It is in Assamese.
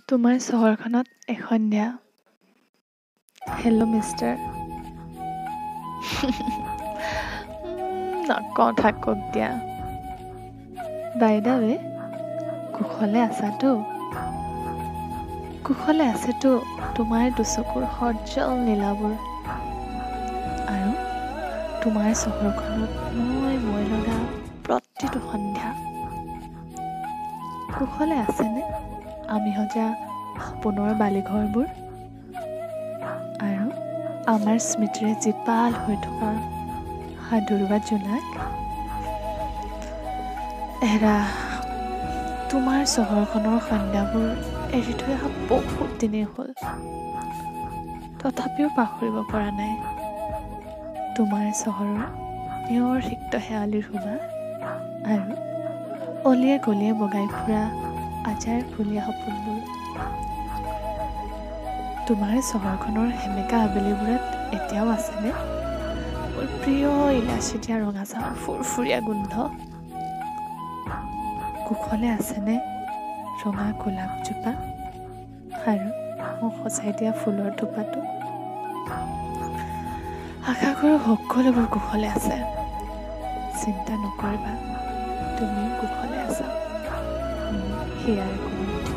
তোমাৰ চহৰখনত এসন্ধ্যা। হেল্ল' মিষ্টাৰ, নকওঁ থাকক দিয়া। বাই the ৱে, কুশলে আছাতো? কুশলে আছেতো তোমাৰ দুচকুৰ সজ্জল নীলাবোৰ আৰু তোমাৰ চহৰখনত মই মই লগা প্ৰতিটো সন্ধ্যা? কুশলে আছেনে আমি সজা সপোনৰ বালিঘৰবোৰ আৰু আমাৰ স্মৃতিৰে জীপাল হৈ থকা সাধুৰুৱা জোনাক? এৰা, তোমাৰ চহৰখনৰ সন্ধ্যাবোৰ এৰি থৈ অহা বহুত দিনেই হ'ল, তথাপিও পাহৰিব পৰা নাই তোমাৰ চহৰৰ নিয়ৰ সিক্ত শেৱালিৰ সুবাস আৰু অলিয়ে গলিয়ে বগাই ফুৰা আজাৰ ফুলীয়া সপোনবোৰ। তোমাৰ চহৰখনৰ সেমেকা আবেলিবোৰত এতিয়াও আছেনে মোৰ প্ৰিয় ইলাচি দিয়া ৰঙা চাহৰ ফুৰফুৰীয়া গোন্ধ? কুশলে আছেনে ৰঙা গোলাপজোপা আৰু মোক সজাই দিয়া ফুলৰ থোপাটো? আশা কৰোঁ সকলোবোৰ কুশলে আছে। চিন্তা নকৰিবা, তুমিও কুশলে আছা, সেয়াই কৰোঁ।